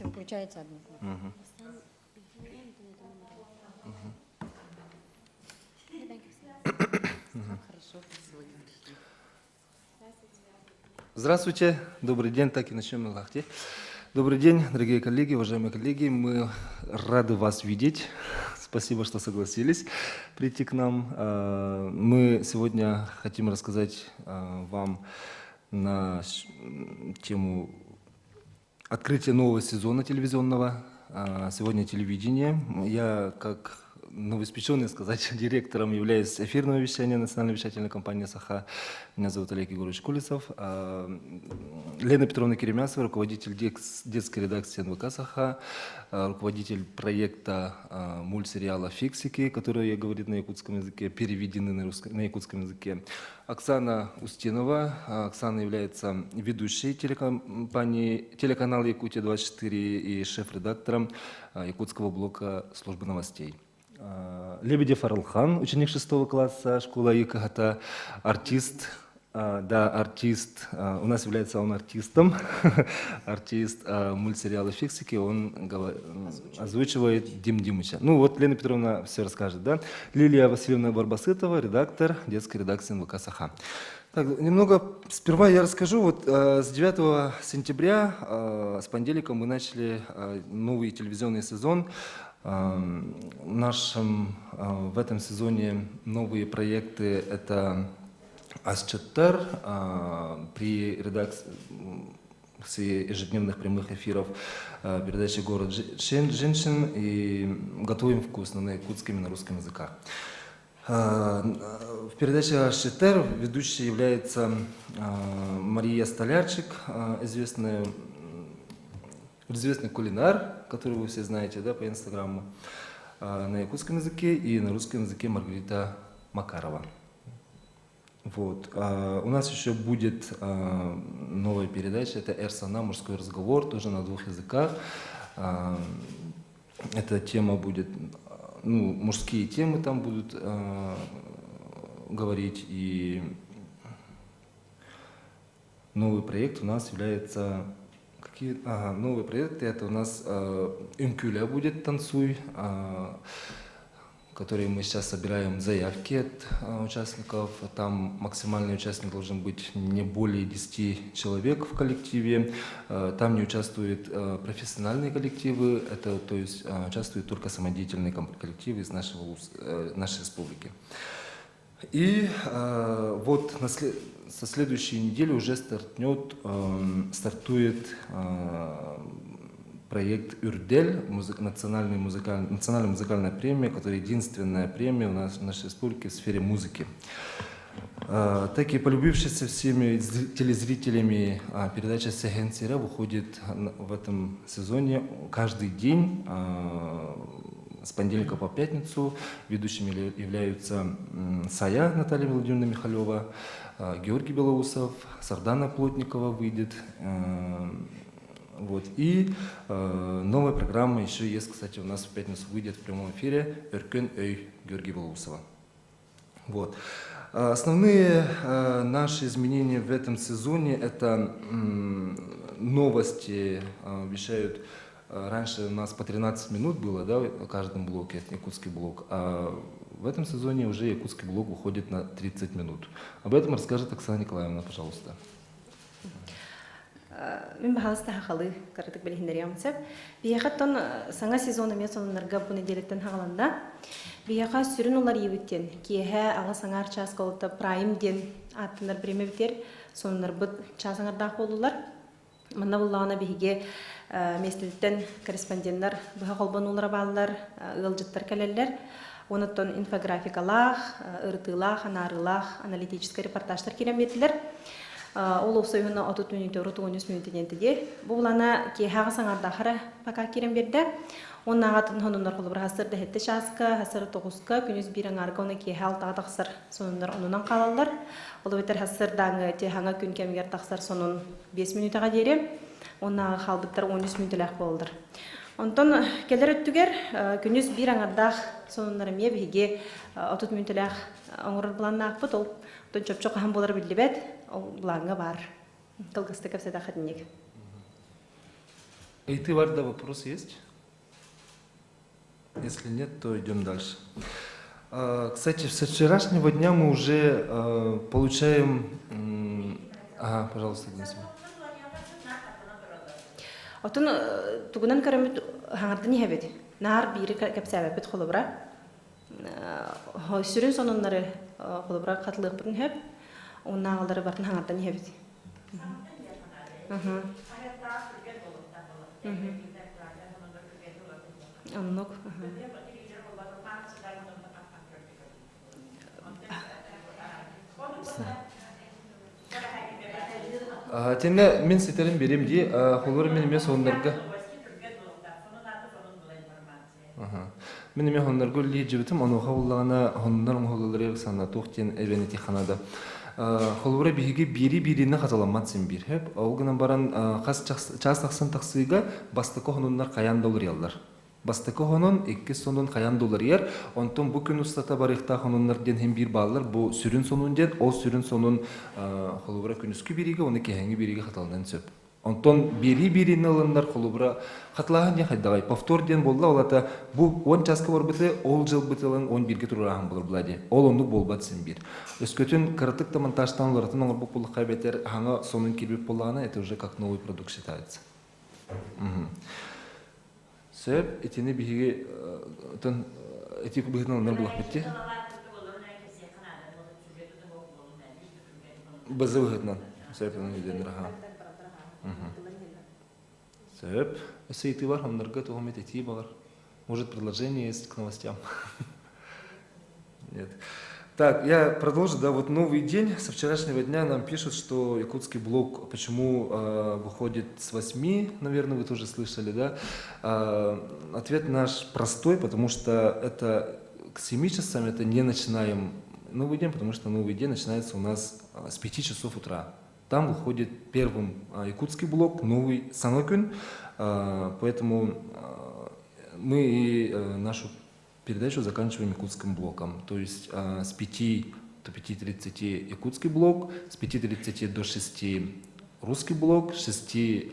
Включается, выключается одна кнопка. Здравствуйте, добрый день, так и начнем на лахте. Добрый день, дорогие коллеги, уважаемые коллеги, мы рады вас видеть. Спасибо, что согласились прийти к нам. Мы сегодня хотим рассказать вам на тему открытия нового сезона телевизионного. Сегодня телевидение. Я, как новоиспеченный, сказать, директором являюсь эфирного вещания Национальной вещательной компании «Саха». Меня зовут Олег Егорович Кулисов. Лена Петровна Керемясова, руководитель детской редакции НВК «Саха», руководитель проекта мультсериала «Фиксики», который говорит на якутском языке, переведены на, русском, на якутском языке. Оксана Устинова. Оксана является ведущей телекомпании телеканала «Якутия-24» и шеф-редактором якутского блока службы новостей. Лебедев Арылхан, ученик шестого класса школы ЮКХТ, артист, да, артист, у нас является он артистом, артист мультсериала «Фиксики», он озвучивает Дим Димыча. Ну вот Лена Петровна все расскажет, да? Лилия Васильевна Барбасытова, редактор детской редакции НВК «Саха». Так, немного сперва я расскажу. Вот с 9 сентября, с понедельника мы начали новый телевизионный сезон. В нашем в этом сезоне новые проекты – это Асчаттар при редакции ежедневных прямых эфиров передачи «Город женщин» и «Готовим вкусно» на якутском и на русском языках. В передаче «Ашетер» ведущей является Мария Столярчик, известная, известный кулинар, который вы все знаете, да, по Инстаграму, на якутском языке и на русском языке Маргарита Макарова. Вот. У нас еще будет новая передача, это «Эрсана. Мужской разговор», тоже на двух языках. Эта тема будет, ну, мужские темы там будут говорить, и новый проект у нас является. Какие? Ага, новые проекты, это у нас Үҥкүүлээ будет «Танцуй», которые мы сейчас собираем заявки от участников. Там максимальный участник должен быть не более 10 человек в коллективе. Там не участвуют профессиональные коллективы, это, то есть участвуют только самодеятельные коллективы из нашего, нашей республики. И вот со следующей недели уже стартует проект «Үрдэл», национальная музыкальная премия, которая единственная премия у нас в нашей республике в сфере музыки. Так и полюбившаяся всеми телезрителями передача «Сэһэн сирэ» выходит в этом сезоне каждый день с понедельника по пятницу. Ведущими являются Сая Наталья Владимировна Михалева, Георгий Белоусов, Сардана Плотникова выйдет. Вот. И новая программа еще есть, кстати, у нас в пятницу выйдет в прямом эфире «Өркөн өй» Георгия Белоусова. Вот. Основные наши изменения в этом сезоне – это новости вещают. Раньше у нас по 13 минут было, да, в каждом блоке, якутский блок, а в этом сезоне уже якутский блок уходит на 30 минут. Об этом расскажет Оксана Николаевна, пожалуйста. Мин баһаалыста сахалыы кыратык билиһиннэриэм сөп. Биһиэхэ оттон саҥа сезон эмиэ сонуннарга бу нэдиэлэттэн саҕаланна. Биһиэхэ сүрүн уларыйыбыт диэн киэһэ аҕыс аҥаар чааска олта прайм диэн ааттанар бириэмэ бүтэр. Сонуннарбыт чаас аҥардаах буоллулар. Манна буллаҕына биһиги миэстэтиттэн корреспонденнар быһа холбонуулара бааллар, ыалдьыттар кэлэллэр. Онуттан инфографикалаах, ырытыылаах, анаарыылаах аналитическай репортажтар киирэн биэрдилэр. Ол уопсайынан 30 мүнүүтэ, 33 мүнүүтэ диэн тиги. Бу булана киэһэҕэ саҥардаахара пока киирэн биэрдэ. Оннааҕатын сонуннар холобур хасыр дэһэтте чааска, хасыр тоҕуска, күнүс биир аҥаарга уонна киэһэ алтаҕа тахсар сонуннар онунан хаалаллар. Ол эбэтэр хасыр дааҥы тиэхаҥа күн кэмигэр тахсар сонун 5 мүнүүтэҕэ диэри. Оннааҕы хаалбыттар 13 мүнүүтэлээх буолаллар. Онтон кэлэр өттүгэр күнүс биир аҥардаах сонуннар эмиэ биһиги 30 мүнүүтэлээх оҥорор былааннаахпыт. Ол оттон чопчу хаһан буолара биллибэт. Ол былааҥҥа баар. Кылгастык кэпсэтэххэ итинник. Ыйытыы баар да, вопрос есть? Если нет, то идем дальше. Кстати, со вчерашнего дня мы уже получаем... Ага, пожалуйста, Денис. Оттон тугунан көрөммүт хаҥардан иһэбит. Наар биири кэпсээбэппит холобура. Сүрүн сонуннары холобура хатылыахпытын сөп. Уоннааҕылары бартын хаҥардан иһэбит. Оннук. Тинне мин ситерин берем дии, холобура мин эмиэ сонуннарга Мин эмиэ хоннорго үлэлии дьыбытым, онуоха буллаҕына хоннор оҥоһуллалларыгар санатуох диэн эбэн ити ханада. Холобура биһиги биири-бииринэн хатыламмат син биир хөп. Ол гынан баран хас чаас тахсан тахсыыга бастакы хонуннар хайаан да уларыйаллар. Бастакы хонун, иккис сонун хайаан да уларыйар. Онтон бу күн устата барыахтаах хонуннар диэн иһин биир бааллар. Бу сүрүн сонун диэн, ол сүрүн сонун холобура күнүскү бириигэ, уонна киэһэҥҥи бириигэ хатыланан сөп. Онтон биэрии-биэриини ылыннар холобура хатылааһын диэн хайдаҕай? Повтор диэн буолла, ол ата бу 10 чааска барбыты, ол дьылбыт ылан 11-гэ туруорааһын буолар була дии. Ол оннук буолбат син биир. Өскөтүн кыратык да монтажтан уларытан оҥорбут буоллахха эбэтэр хаҥа сонун киирбит буоллаҕына, это уже как новый продукт считается. Сөп, итини биһиги тон ити быһыытынан ылынар буоллахпыт дии. Базы быһыытынан. Сөп, өйдөнөр аха. Сөп. Өссө ыйытыы бар, оннорго туох эмит этии баҕар. Может, предложение есть к новостям? Нет. Так, я продолжу. Да, вот новый день. Со вчерашнего дня нам пишут, что якутский блог почему выходит с 8, наверное, вы тоже слышали, да? Ответ наш простой, потому что это к 7 часам это не начинаем новый день, потому что новый день начинается у нас с 5 часов утра. Там выходит первым якутский блок, новый Саҥа күн, поэтому мы и нашу передачу заканчиваем якутским блоком. То есть с 5 до 5.30 якутский блок, с 5.30 до 6 русский блок, с 6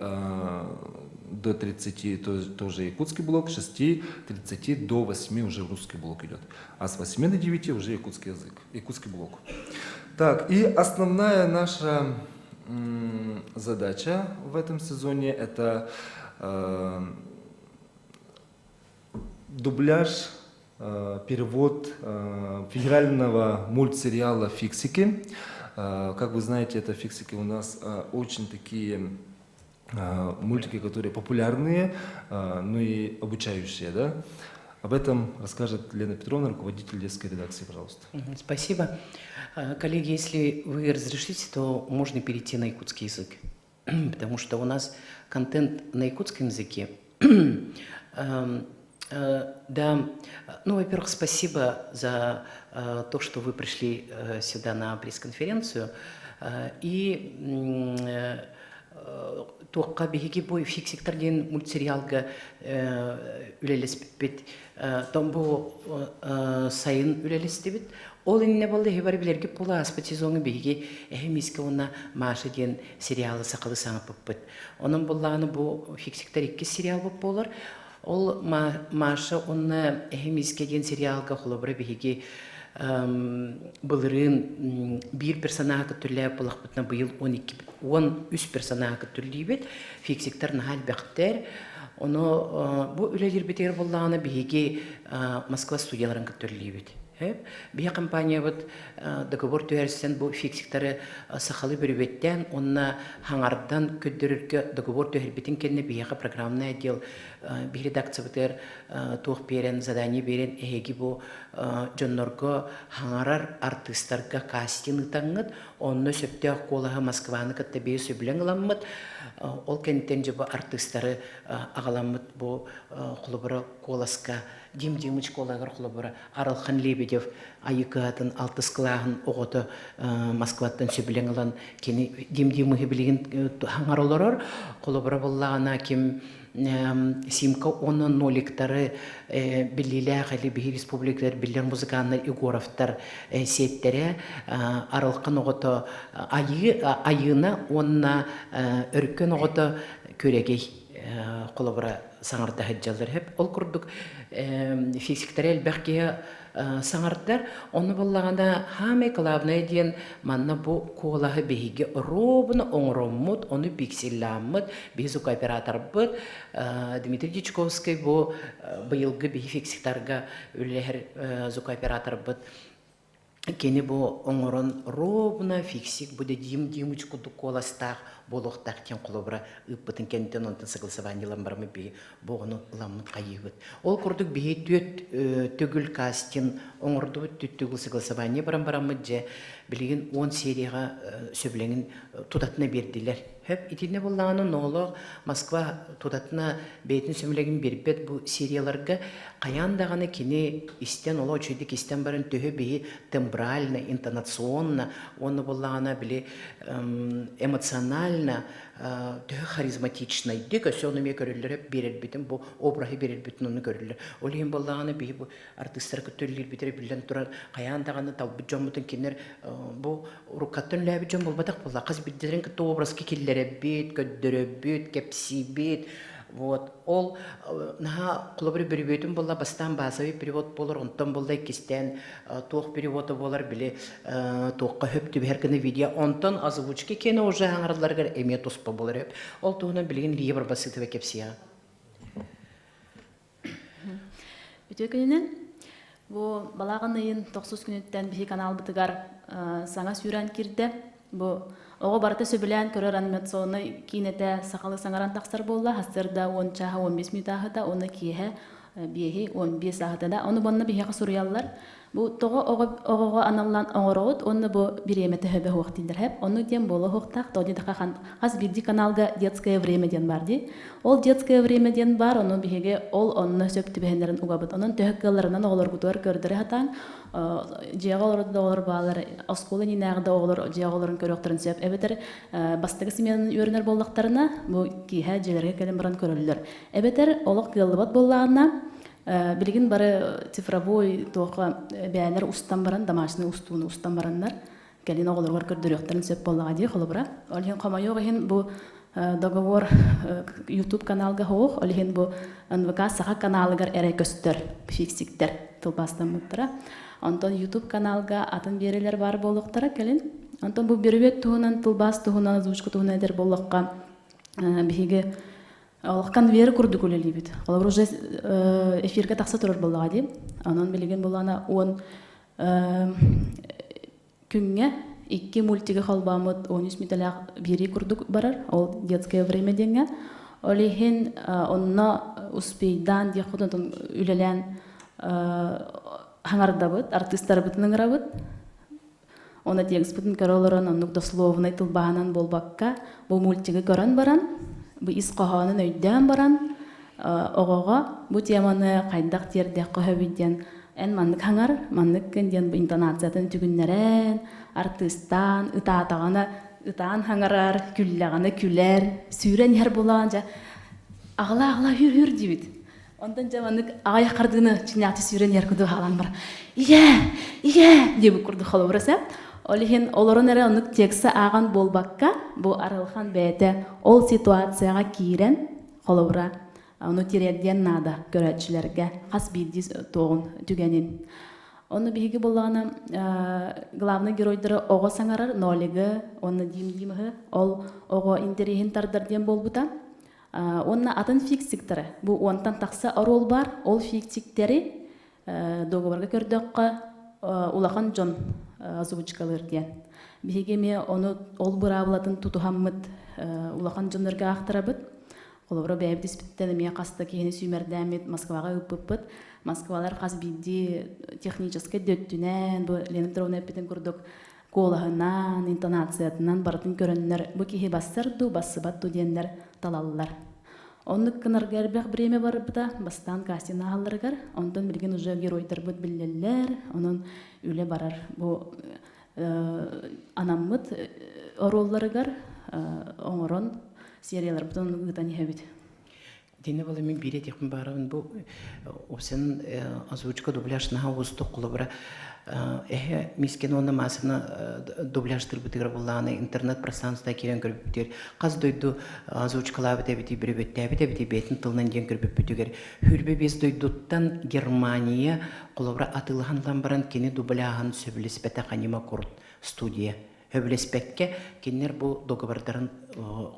до 30 тоже якутский блок, с 6.30 до 8 уже русский блок идет. А с 8 до 9 уже якутский язык, якутский блок. Так, и основная наша задача в этом сезоне это дубляж, перевод федерального мультсериала «Фиксики». Как вы знаете, это «Фиксики» у нас очень такие мультики, которые популярные, ну и обучающие, да? Об этом расскажет Лена Петровна, руководитель детской редакции, пожалуйста. Спасибо. Коллеги, если вы разрешите, то можно перейти на якутский язык, потому что у нас контент на якутском языке. Да, ну, во-первых, спасибо за то, что вы пришли сюда на пресс-конференцию. И туохха биһиги бу Фиксиктар диэн мультсериалга үлэлэспиппит. Бу сайын үлэлэстибит. Ол иннинэ буолла эһи бары билэргит буолуо ааспыт сезоҥҥа биһиги Эһэ Миискэ уонна Маша диэн сериалы сахалыы саҥарбыппыт. Онон буоллаҕына бу Фиксиктар иккис сериалбыт буолар. Ол Маша уонна Эһэ Миискэ диэн сериалга холобура биһиги былырыын биир персонаһы түрлээбит буоллахпытына быйыл 12 13 персонаһы түрлүүбүт. Фиксиктар наһаа элбэхтэр. Ону бу үлэлиирбитигэр буоллаҕына биһиги Москва студияларын кытта үлэлиибит. Биһи компаниябыт договор түһэрсэн бу фиксиктары сахалыы бүрүбүттээн уонна хаҥардан көрдөрөргө договор түһэрбитин кэннэ биһиэхэ программный отдел биһи редакциябытыгар туох биэрэн задание биэрэн эһиги бу дьоннорго хаҥарар артыыстарга кастинг ыытаҥҥыт онно сөптөөх куолаһы Москваны кытта биир сөбүлэҥ ыламмыт ол кэнниттэн дьэ бу артыыстары аҕаламмыт бу холобура куоласка Дим Димыч куолагар холобура Арылхан Лебедев Айыкыатын алтыс кылааһын оҕото Москваттан сөбүлэҥ ылан кини Дим Димыһы билигин хаҥар олорор холобура буоллаҕына ким Симка уонна Ноликтары биллиилээх или биһи республикалар биллэр музыканнар Егоровтар сиэттэрэ Арылхан оҕото Айыы Айыына уонна Өркөн оҕото Күрэгэй. Холобура саҥарда сылдьаллар сөп. Ол курдук физиктары элбэх киһи саҥардар. Ону буоллаҕына саамай главное диэн манна бу куолаһы биһиги ровно оҥороммут, ону пикселламмыт, биһи звукооператорбыт Дмитрий Дьячковский бу быйылгы биһи фиксиктарга үлэлэһэр звукооператорбыт Кини бу оҥорон ровно фиксик бу да Дим Димыч курдук куоластаах буолуохтаах диэн холобура ыыппытын кэнниттэн онтон согласованиелан бараммыт биһи бу оҕону ыламмыт хайыыбыт. Ол курдук биһи түөрт төгүл кастинг оҥордубут, түөрт төгүл согласование баран бараммыт дьэ билигин 10 серияҕа сөбүлэҥин тутатына биэрдилэр. Хөп итиннэ буоллаҕына ноолоох Москва тутатына бэйэтин сөбүлэҥин биэрбэт бу серияларга хайаан даҕаны кини истэн олох үчүгэйдик истэн баран төһө биһи тембрально, интонационно уонна буоллаҕына били эмоционально төһө харизматичнайдык өссө ону эмиэ көрөллөрө биэрэрбитин бу обраһы биэрэрбитин ону көрөллөр. Ол иһин буоллаҕына биһи бу артыыстары кытта үлэлиирбитигэр биллэн турар хайаан даҕаны талбыт дьоммутун кинилэр бу уруккаттан үлэлээбит дьон буолбатах буолла хас биирдилэрин кытта образка киллэрэбит, көрдөрөбүт, кэпсиибит. Вот. Ол наһаа холобур бөрүбүөтүн буолла бастаан базовый перевод буолар, онтон буолла иккистээн туох перевода буолар били туохха хөп түбэһэр гына видео. Онтон озвучки киэнэ уже аҥаралларыгар эмиэ туспа буолар. Ол туһунан билигин Лия Барбасытова кэпсиэҕэ. Үтүө күнүнэн. Бу балаҕан ыйын тохсус күнүттэн биһи каналбытыгар саҥа сүүрэн киирдэ. Бу оҕо барыта сөбүлээн көрөр анимационнай киинэтэ сахалыы саҥаран тахсар буолла. Сарсыарда 10 чааһа 15 мүнүүтэ ааһыта уонна киэһэ биэһи 15 ааһыта да. Ону манна биһиэхэ суруйаллар. Бу тоҕо оҕоҕо аналлаан оҥороҕут уонна бу бириэмэтэ хөбө суох дииллэр хэп. Оннук диэн буола суохтаах. Тоҕо диэтэххэ хас биирдии каналга детское время диэн баар дии. Ол детское время диэн баар, ону биһиги ол онно сөп түбэһиннэрин угабыт. Онон төһө кыалларынан оҕолоргутугар көрдөрө сатаан, дьиэҕэ олорор да оҕолор баалар, оскуола иннинээҕи да оҕолор дьиэҕэ олорон көрүөхтэрин сөп. Эбэтэр бастакы сменаны үөрэнэр буоллахтарына, бу киэһэ дьиэлэргэ кэлэн баран көрөллөр. Эбэтэр олох кыаллыбат буоллаҕына, Билигин бары цифровой туохха бэйэлэр устан баран, домашний устууну устан бараннар, кэлин оҕолоругар көрдөрүөхтэрин сөп буоллаҕа дии холобура. Ол иһин хомойуох иһин бу договор YouTube каналга суох, ол иһин бу НВК Саха каналыгар эрэ көстөр фиксиктэр тылбаастаммыттара. Онтон YouTube каналга атын биэрэлэр баар буолуохтара кэлин. Онтон бу берүбүөт туһунан, тылбаас туһунан, озвучка туһунан этэр буоллахха, биһиги Олох конвейер курдук үлэлиибит. Холобур, уже эфиргэ тахса турар буоллаҕа дии. Онон билигин булана 10 күҥҥэ икки мультигы холбооммут 13 мүтэлээх биэрии курдук барар. Ол детское время диэҥҥэ. Ол иһин онно успейдаан диэх курдук үлэлээн хаҥардабыт, артыыстарбытын ыҥырабыт. Оны текспытын көрө олорон оннук дословнай тылбааһынан буолбакка, бу мультигы көрөн баран, бу ис хоһоонун өйдөөн баран, оҕоҕо бу теманы хайдах тиэрдиэххэ сөбүй диэн эн маннык хаҥар, маннык гын диэн бу интонациятын үтүгүннэрэн, артыыстаан, ытаатаҕына ытаан хаҥарар, күллэҕинэ күлэр, сүүрэн иһэр буолаҕын дьэ аҕала-аҕала үр-үр диибит. Онтон дьэ маннык аҕыйах хардыыны чинээхти сүүрэн иһэр курдук хаалан бар ийээ ийээ диэбит курдук холобура сэ ол иһин олорон эрэ оннук текса ааҕан буолбакка бу арылхан бэйэтэ ол ситуацияҕа киирэн холобура ону тириэрдиэн наада көрөөччүлэргэ хас биирдии туоҕун түгэнин Ону биһиги буоллаҕына главный геройдары оҕо саҥарар Нолигы уонна Дим Димыһы ол оҕо интэриэһин тардар диэн буолбута. Уонна атын фиксиктары, бу уонтан тахса оруол баар, ол фиксиктэри договорга көрдөххө улахан дьон озвучкалыыр диэн. Биһиги эмиэ ону ол быраабылатын тутуһаммыт улахан дьоннорго аахтарабыт. Холобура бэйэбит испиттэн эмиэ хас да киһини сүүмэрдээммит Москваҕа ыыппыппыт. Москвалар хас биирдии техническэй да өттүнэн, бу Лена Петровна эппитин курдук, куолаһынан, интонациятынан барытын көрөннөр бу киһи бассар дуу, бассыбат дуу диэннэр талаллар. Оннук гынарга элбэх время барбыта, бастаан кастинг ааһалларыгар, онтон билигин уже геройдарбыт биллэллэр, онон үлэ барар. Бу анаммыт оруолларыгар оҥорон серияларбытын ыытан иһэбит. Итиннэ буола мин биир этиэхпин баҕарабын бу уопсайынан озвучка дубляж наһаа уустук холобура эһэ мискин уонна маасаны дубляжтырбытыгар буоллаҕына интернет пространствода киирэн көрбүппүтүгэр хас дойду озвучкалаабыт эбитий бүрүбүттээбит эбитий бэйэтин тылынан диэн көрбүппүтүгэр 25 дойдуттан Германия холобура атыылаһан ылан баран кини дубляһын сөбүлэспэтэх анима курт студия Сөбүлэспэккэ кинилэр бу договордарын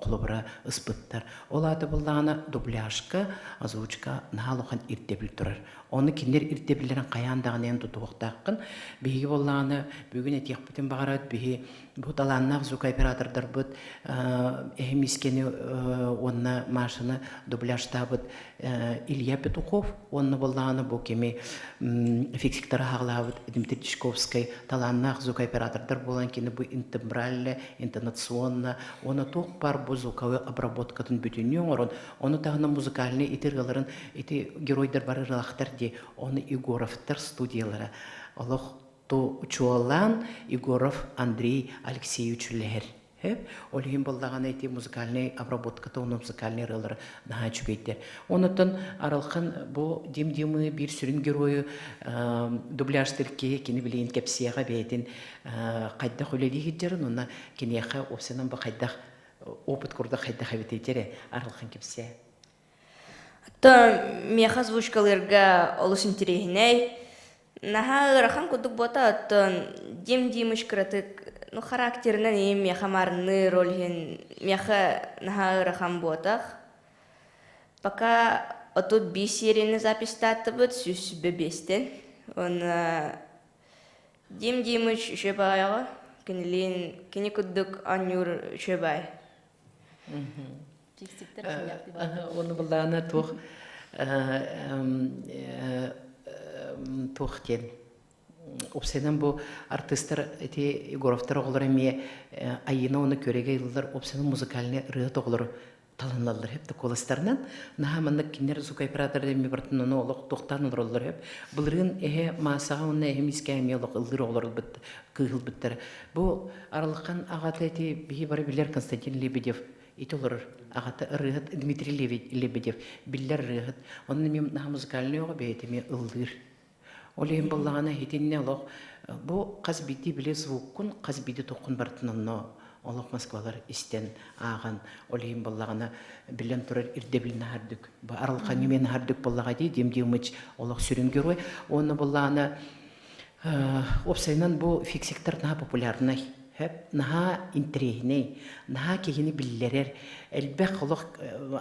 холобура ыспыттар. Ол аата буоллаҕына дубляжка, озвучка наһаа улахан ирдэбил турар. Ону кинилэр ирдэбиллэрин хайаан даҕаны эн тутуһуохтааххын. Биһиги буоллаҕына бүгүн этиэхпитин баҕарабыт биһи бу талааннаах звукооператордарбыт эһи мискени уонна Машаны дубляжтаабыт Илья Петухов уонна буоллаҕына бу кими фиксиктары хаҕалаабыт Дмитрий Дьячковскай талааннаах звукооператордар буолан кини бу интегральне, интонационно уонна туох баар бу звуковой обработкатын бүтүннүү оҥорон, ону таһынан музыкальнай ити ырыаларын ити геройдар бары ырыалахтар дии, ону Егоровтар студиялара олох ту чуолаан Егоров Андрей Алексеевич үлэһэр. Ол иһин буоллаҕына ити музыкальнай обработката уонна музыкальнай ырыалара наһаа үчүгэйдэр. Онуттан Арылхан бу Дим Димы биир сүрүн геройу дубляжтыр киһи кини билигин кэпсиэҕэ бэйэтин хайдах үлэлии сылдьарын уонна киниэхэ уопсайынан бу хайдах опыт курдук хайдах эбитий дьэрэ Арылхан кэпсээ. Оттон миэхэ озвучкалыырга олус интэриэһинэй. Наһаа ыарахан курдук буота, оттон Дим Димыч кыратык ну, характерынан ийэм миэхэ маарынныыр, ол иһин миэхэ наһаа ыарахан буотах. Пока 35 серияны записьтаатыбыт, 105-тэн. Уонна Дим Димыч үчүгэй баҕайаҕа, кинилиин кини курдук оонньуур үчүгэй баай. Оны былаана туох туох диэн Опсайынан бу артыыстар ити Егоровтар оҕолоро эмиэ Айыына уонна Күөрэгэй ыллар опсайынан музыкальнай ырыа оҕолору таланаллар хөп да куоластарынан наһаа маннык кинилэр звукооператор эмиэ бартын ону олох туохтаан олороллор хөп былырыын эһэ маасаҕа уонна эһэ мискэ эмиэ олох ыллыыр оҕолор ылбыт кыыһылбыттара бу Арылхан аҕата ити биһи бары билэр Константин Лебедев ити олорор аҕата ырыаһыт Дмитрий Лебедев биллэр ырыаһыт онно эмиэ наһаа музыкальный оҕо бэйэтэ эмиэ ыллыыр ол иһин буоллаҕына итиннэ олох бу хас биирдии били звуккун хас биирдии туххун барытын онно олох москвалар истэн ааҕан ол иһин буоллаҕына биллэн турар ирдэбил наһардык бу арылхаҥҥа эмиэ наһардык буоллаҕа дии Дим Димыч олох сүрүн герой уонна буоллаҕына Уопсайынан бу фиксиктар наһаа популярнай, наһаа интэриэһинэй, наһаа киһини биллэрэр, элбэх олох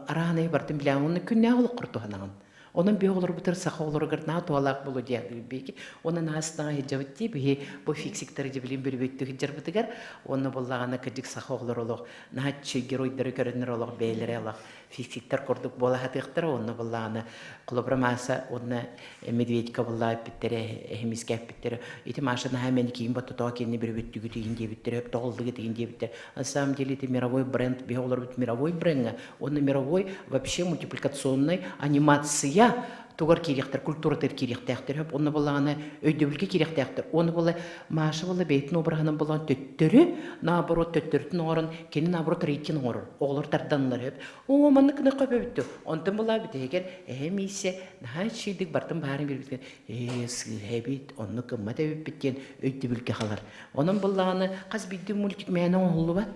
арааһынай бардым билэҕин уонна күннээҕи олоххор туһанаҕын. Онон биһи оҕолорбутугар саха оҕолоругар наһаа туһалаах буолуо диэн биһиги. Онон наһаа сытаҕа сылдьабыт дии биһи бу фиксиктары дьэбилин бүрүбүттүү сылдьарбытыгар уонна буоллаҕына кырдьык саха оҕолоро олох наһаа үчүгэй геройдары көрөннөр олох бэйэлэрэ олох физиктар курдук буола сатыахтара уонна буллаҕына холобура Мааса уонна Медведька буллаа эппиттэрэ эһимискэ эппиттэрэ ити Маша наһаа мэникиин боттотоо кинини бүрүбүттүгүт иин диэбиттэрэ тоҕоллугут иин диэбиттэр на самом деле это мировой бренд биһи олорбут мировой брендҥа уонна мировой вообще мультипликационный анимация тугар киириэхтэр культуратыгар киириэхтээхтэр хөп онно буоллаҕына өйдөбүлгэ киириэхтээхтэр уонна буолла Маша буолла бэйэтин обраһынан буолан төттөрү наоборот төттөрүтүн оҥорон кини наоборот рейтинг оҥорор оҕолор тарданылар хөп оо маннык гына көбөбүттү онтон буолла бүтэһигэр эһэ миисэ наһаа үчүгэйдик бартын баарын билбит ээ сыыһа эбит оннук гыммат эбиппит диэн өйдөбүлгэ халар онон буоллаҕына хас биирдии мультик мээнэ оҥоһуллубат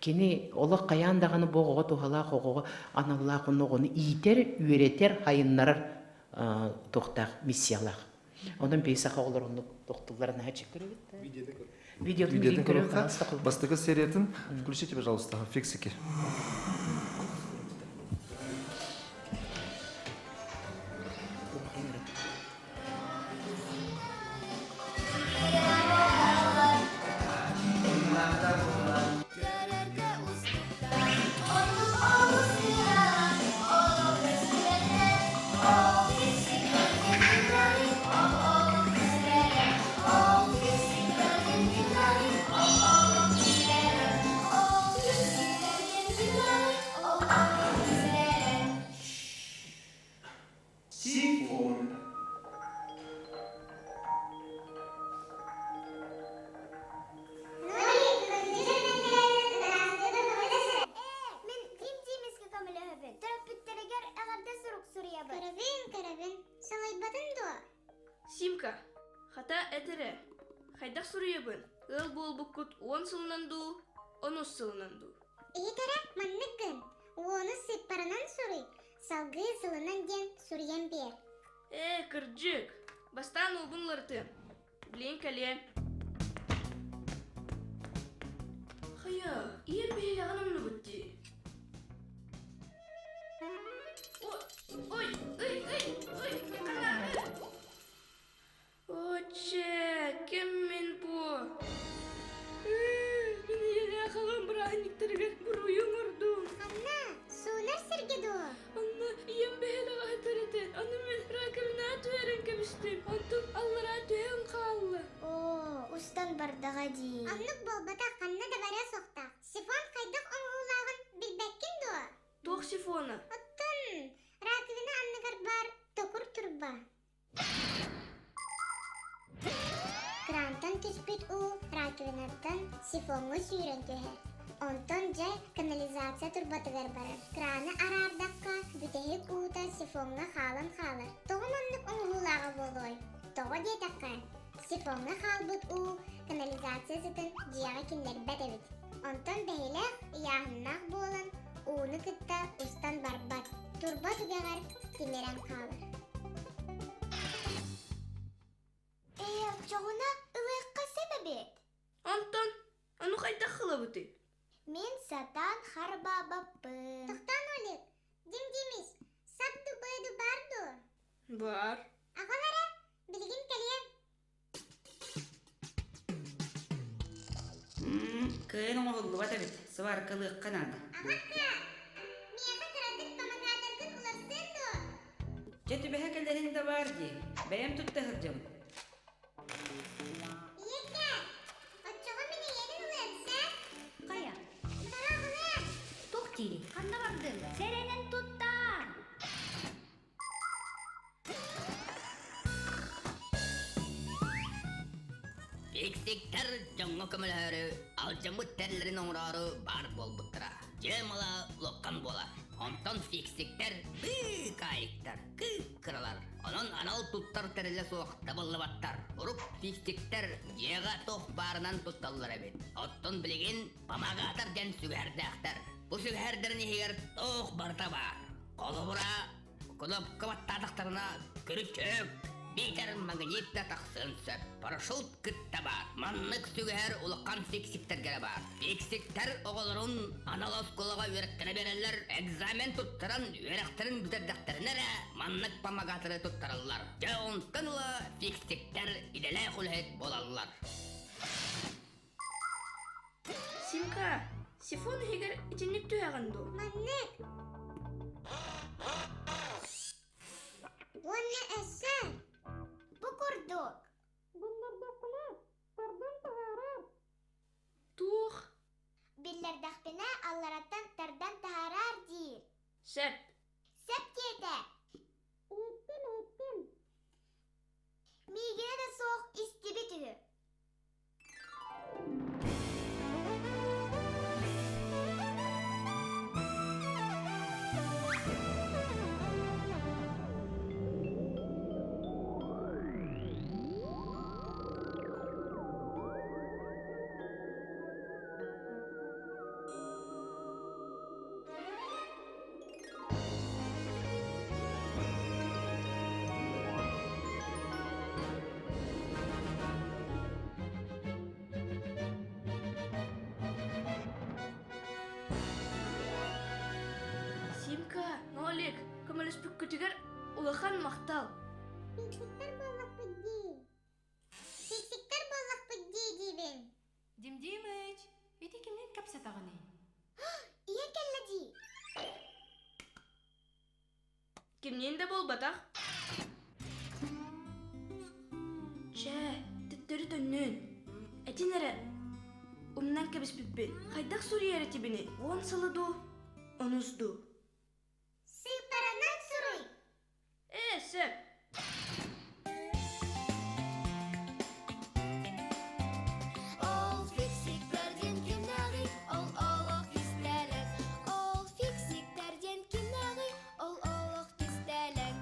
кини олох хайаан даҕаны бу оҕоҕо туһалаах оҕоҕо аналлаах онно оҕону иитэр үөрэтэр хайыннарар туохтаах миссиялаах Онон биһи саха оҕолор оннук тохтуллара наһаа чеккөрөбүт. Видеотун Видеотун көрүөххэ. Бастакы сериятын включите, пожалуйста, фиксики. Хата эт эрэ, хайдах суруйабын? Ыал буолбуккут уон сылынан дуу, онус сылынан дуу? Иһит эрэ, маннык гын. Уону сыыппаранан суруй, салгыы сылынан диэн суруйан биэр. Ээ, кырдьык. Бастаан уубун уларытыам. Билигин кэлиэм. Хайа, ийэм биһилэҕин умнубут дии. Ой, ой, ой, ой, Оче, ким мин бу? Мин ийэлээх аҕам бырааһынньыктарыгар буруйу оҥордум. Ханна? Суунар сиргэ дуо? Онно ийэм бэһэлэх аһатар этэ. Аны мин раковинаҕа түһэрэн кэбистим. Онтум аллараа түһэн хаалла. Оо, устан бардаҕа дии. Оннук буолбатах, ханна да барыа суохтаах. Сифон хайдах оҥоһуулааҕын билбэккин дуо? Туох сифона? Оттон раковина анныгар баар токур турба. Крантан түспүт уу раковинаттан сифоҥҥа сүүрэн түһэр. Онтон дьэ канализация турбатыгар барар. Краны араардахха, бүтэһик уута сифоҥҥа хаалан хаалар. Тоҕо маннык оҥоһуулааҕа буолуой? Тоҕо диэтэххэ, сифоҥҥа хаалбыт уу канализация сытын дьиэҕэ киллэрбэт эбит. Онтон бэһилээх, ыйааһыннаах буолан, ууну кытта устан барбат, турба түгэҕэр тимирэн хаалар. Ээ, оччоҕуна ылыахха сөп эбит. Онтон ону хайдах ылабытый? Мин сатаан харбаабаппын. Тохтоон Олег, Дим Димич, сап дубайду бар дуо? Бар. Аҕал эрэ, билигин кэлиэм. Кыайан оҥоһуллубат эбит, сыбааркалыахха наада. Аҕакка, миэхэ кыратык помогаторгын уларсыан дуо? Дьэ түбэһэ кэлэрин да баар дии, бэйэм тутта сылдьабын. Ийэккэ, оччоҕо мин эйиэнин ылыам, сэ? Хайа? Бара аҕалыам. Туох диирий? Ханна бардыҥ? Сэрэнэн туттаар! Фиксиктэр дьоҥҥо көмөлөһөрү, алдьаммыт тэрлэрин оҥороору баар буолбуттара. Дьэ мала улахан буолар. Онтон фиксиктэр быыкаайыктар, кыыккыралар. Онон анал туттар тэрилэ суох табыллыбаттар. Урук фиксиктэр дьиэҕэ туох баарынан тутталлар эбит. Оттон билигин помогатор диэн сүгэһэрдээхтэр. Бу сүгэһэрдэрин иһигэр туох барыта баар. Холобура, Кнопка баттаатахтарына күрүчүөк, биитэр магнит да тахсыан сөп. Парашют кытта баар. Маннык сүгэһэр улахан фиксиктэргэ эрэ баар. Фиксиктэр оҕолорун анал оскуолаҕа үөрэттэрэ биэрэллэр, экзамен туттаран үөрэхтэрин бүтэрдэхтэринэ эрэ маннык помогаторы туттараллар. Дьэ онтон ыла фиксиктэр идэлээх үлэһит буолаллар. Симка, сифон иһигэр итинник түһэҕин дуу? Маннык. Уонна өссө Бу курдук. Биллэрдэхпинэ, тардан таһаарар. Туох? Биллэрдэхпинэ, аллараттан тардан таһаарар диир. Сөп. Сөп диэтэ. Иһиттим, иһиттим. Миигинэ да суох истибит үһү. Симка, Нолик, көмөлөспүккүтүгэр улахан махтал. Фиксиктэр буоллахпыт дии. Фиксиктэр буоллахпыт дии диибин. Дим Димыч, ити кимниин кэпсэтэҕиний? Ийэҥ кэллэ дии. Кимниин да буолбатах. Чэ, төттөрү төннүн. Этин эрэ, умнан кэбиспиппин. Хайдах суруйар этибиний? Уон сылы дуу, онус дуу? Сыыппаранан суруй! Ээ, сөп. Ол фиксиктэр диэн кимнээҕий? Ол олох кистэлэҥ. Ол фиксиктэр диэн кимнээҕий? Ол олох кистэлэҥ.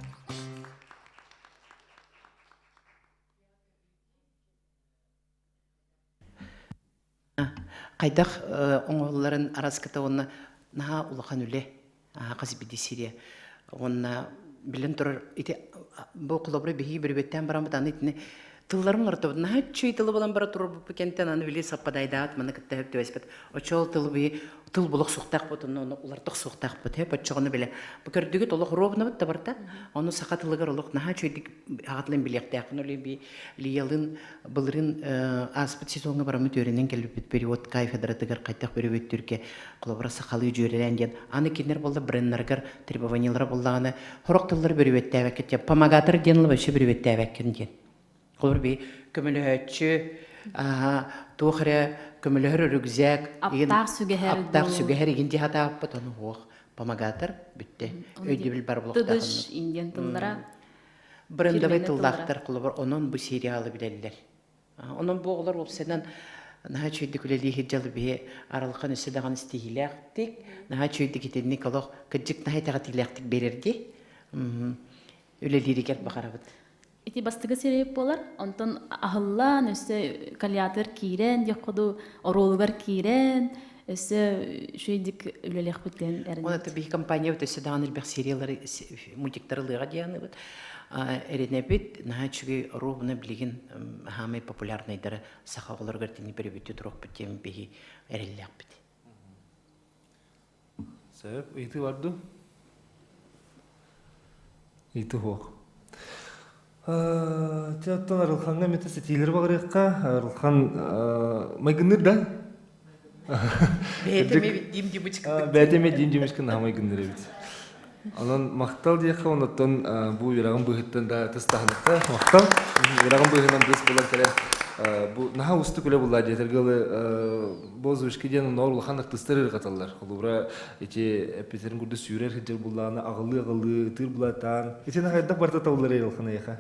Хайдах оҥоһулларын араскыта уонна наһаа улахан үлэ хас биирдии серия. Уонна билэн турар ити бу холобура биһиги бүрүбүттээн бараммыт аны итини тылларым уларытабыт наһаа үчүгэй тылы булан бара турарбыт кэнтэн аны били саппадайдаат маны кытта сөп түбэспэт оччоол тылы биһи тыл булуох суохтаахпыт онно ону уларытах суохтаахпыт һэп оччоҕуна билэ бу көрдүгүт олох ровнабыт да барта ону саха тылыгар олох наһаа үчүгэйдик аҕатылын билиэхтээхпин ол би Лиялын былырын ааспыт сезоҥҥа бараммыт үөрэнэн кэлбиппит период кафедратыгар хайдах бөрөбүттүүргэ холобура сахалыы дьүөрэлээн диэн аны кинилэр буолла бренднарыгар требованиелара буоллаҕына сорох тыллары бөрүбэттээбэккит диэн помогатор диэн ыла вообще бөрүбэттээбэккин диэн холобур би көмөлөһөөччү туох эрэ көмөлөһөр рюкзак аптаах сүгэһэр аптаах сүгэһэр игин дии хатааппыт ону суох помогатор бүттэ өйдөбүл бар булуохтаах тыдыш индиан тыллара брендовый тыллаахтар холобур онон бу сериалы билэллэр Онон бу оҕолор уопсайынан наһаа үчүгэйдик үлэлии сылдьаллар биһи арылхан өссө даҕаны истиһиилээхтик, наһаа үчүгэйдик итинник олох кырдьык наһаа итэҕэтиилээхтик биэрэрдии үлэлииригэр баҕарабыт. Ити бастакы серия буолар, онтон аһыллан, өссө калиатор киирэн, диэх ходу оруолугар киирэн, өссө үчүгэйдик үлэлиэхпит диэн эрэнэбит. Ол это биһи компаниябыт өссө даҕаны элбэх сериялары, мультиктары ылыаҕа диэн Эрэнэбит, наһаа үчүгэй ровно билигин хаамай популярнайдара саха оҕолоругар тини перебүттүү туруохпут диэн биһи эрэллээхпит. Сөп, ыйытыы бар дуу? Ыйытыы суох. Чэ, оттон Арылхаҥҥа эмиэ ситиилэри баҕарыахха. Арылхан майгынныыр да? Бэйэтэ эмиэ Дим Димычка. Бэйэтэ эмиэ Дим Димычка наһаа майгынныыр эбит. Онон махтал диэххэ, онуттан бу үөрэҕин быыһыттан да тыстаһыныхха махтал. Үөрэҕин быыһынан быыс булан кэлэн бу наһаа уустук үлэ булла диэтэргэ ылы бу озвучка диэн онноор улахан артыыстар ырҕаталлар. Холобура ити эппитерин курдук сүүрэр сылдьар буллаҕына аҕылыы-аҕылыы ытыыр булаатаан. Итини хайдах барыта табыллар Эрилхан эйиэхэ?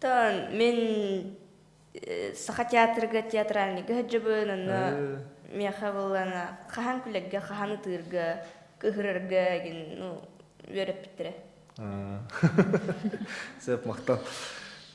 Тон мин Саха театрга театральныйга сылдьабын, онно миэхэ буоллаҕына хаһан күлэргэ, хаһан ытыырга, кыһырарга игин ну үөрэппиттэрэ. Сөп, махтал.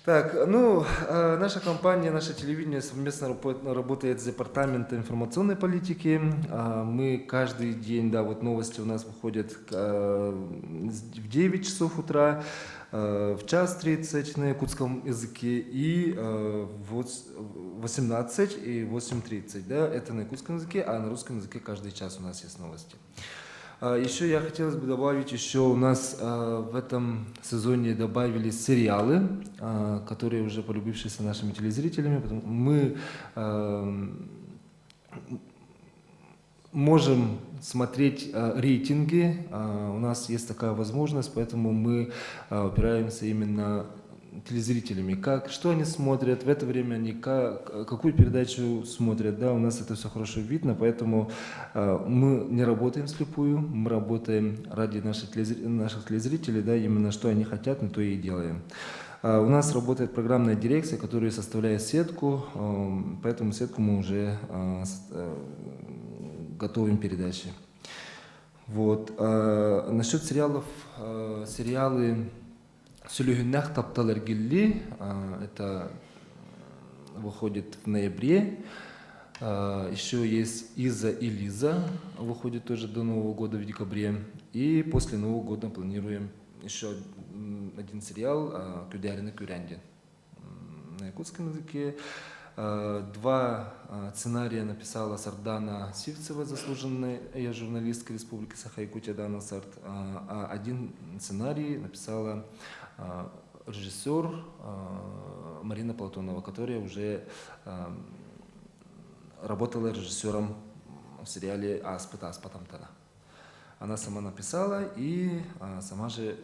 Так, ну, наша компания, наше телевидение совместно работает с Департаментом информационной политики. Мы каждый день, да, вот новости у нас выходят в 9 часов утра, в час 30 на якутском языке и в 18 и 8.30, да, это на якутском языке, а на русском языке каждый час у нас есть новости. Еще я хотелось бы добавить, еще у нас в этом сезоне добавились сериалы, которые уже полюбившиеся нашими телезрителями. Мы можем смотреть рейтинги, у нас есть такая возможность, поэтому мы упираемся именно телезрителями, как, что они смотрят в это время, они как, какую передачу смотрят, да, у нас это все хорошо видно, поэтому мы не работаем вслепую, мы работаем ради наших, наших телезрителей, да, именно что они хотят, мы то и делаем. У нас работает программная дирекция, которая составляет сетку, поэтому сетку мы уже готовим передачи. Вот. Насчет сериалов, сериалы Сүлүһүннээх таптал эргиллии, это выходит в ноябре. Еще есть Иза и Лиза, выходит тоже до Нового года в декабре. И после Нового года планируем еще один сериал Күдээринэ күүрээн диэн на якутском языке. Два сценария написала Сардана Сивцева, заслуженная журналистка Республики Саха-Якутия Дана Сарт. А один сценарий написала режиссер Марина Платонова, которая уже работала режиссером в сериале «Ааспыт ааспат амтана». Она сама написала и сама же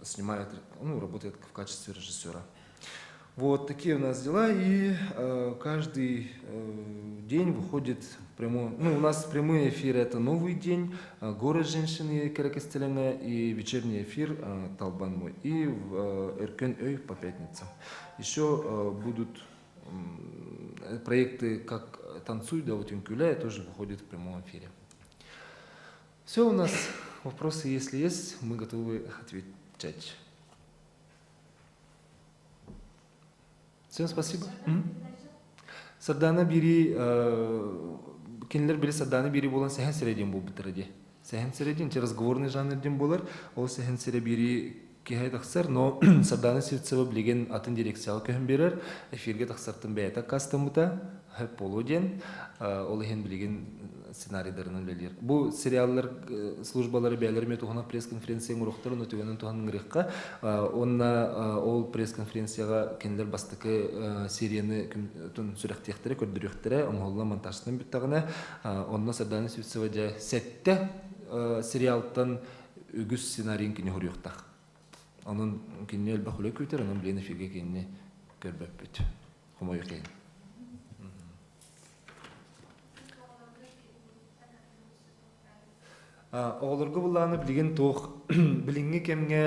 снимает, ну, работает в качестве режиссера. Вот такие у нас дела, и э, каждый э, день выходит прямой, ну, у нас прямые эфиры это «Новый день», э, «Город женщины» Кэрэ кистэлэҥэ и вечерний эфир э, «Талбан мой» и в э, Өркөн өй по пятницам. Еще э, будут э, проекты, как «Танцуй, да вот Юнкюля», тоже выходит в прямом эфире. Все у нас. Вопросы, если есть, мы готовы отвечать. Всем спасибо. Сардаана бири кинилэр били Сардаана бири буолан сэһэн сирэ диэн буолбуттара дии. Сэһэн сирэ диэн разговорный жанр диэн буолар. Ол сэһэн сирэ бири киһи тахсар, но Сардаана Сивцева билигин атын дирекцияҕа көһөн биэрэр. Эфиргэ тахсартан бэйэтэ аккаастаммыта. Хөп буолуо диэн. Ол иһин билигин сценарийдарынан үлэлиир. Бу сериаллар службалары бэйэлэрэ эмиэ туһунан пресс-конференция оҥоруохтар, онно түгэнин туһанан ыҥырыахха. Уонна ол пресс-конференцияҕа кинилэр бастакы серияны сүрэхтиэхтэрэ, көрдөрүөхтэрэ, оҥоһуллан монтажтан бүттэҕинэ, онно Сардаана Сивцева дьэ сэттэ сериалтан үгүс сценарийын кини суруйуохтаах. Онон кинини элбэх үлэ күүтэр, онон билигин эфиргэ кинини көрбөппүт. Хомойуох иһин. Оҕолорго былааны билигин туох билиҥҥи кэмҥэ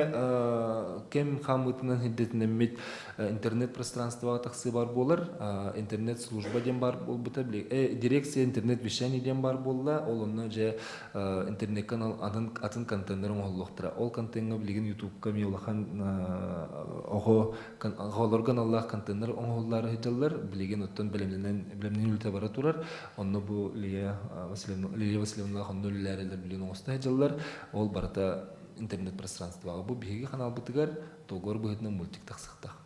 кэм хаамыытынан ирдэтинэммит интернет пространствоҕа тахсыы баар буолар. Интернет служба диэн баар буолбута. Дирекция интернет вещание диэн баар буолла. Ол онно дьэ интернеккэ атын атын контеннар оҥоһуллуохтара. Ол контеҥҥа билигин ютубка эмиэ улахан оҕо оҕолорго аналлаах контеннар оҥоһуллаары сылдьаллар. Билигин оттон бэлэмнэнэн бэлэмнэнии үлэтэ бара турар. Онно бу Лилия Васильевна, Лилия Васильевналаах онно үлэлээрэлэр билигин оҥосто сылдьаллар. Ол барыта интернет пространствоҕа. Бу биһиги ханаалбытыгар долгуор быһыытынан мультик тахсыахтаах.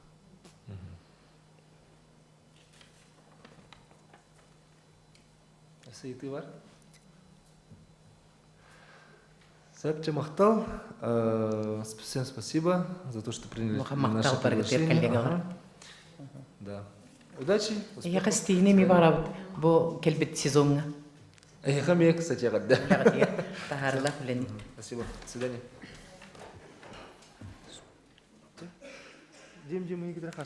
Өссө ыйытыы бар? Сәпче махтал. Всем спасибо за то, что приняли наше приглашение. Ага. Да. Удачи. Эйиэхэ стихини ми барабыт бу кэлбит сезоҥҥа. Эйиэхэ эмиэ, кстати, эҕэрдэ. Таһаарылах үлэни. Спасибо. До свидания. Дим, Дим, мы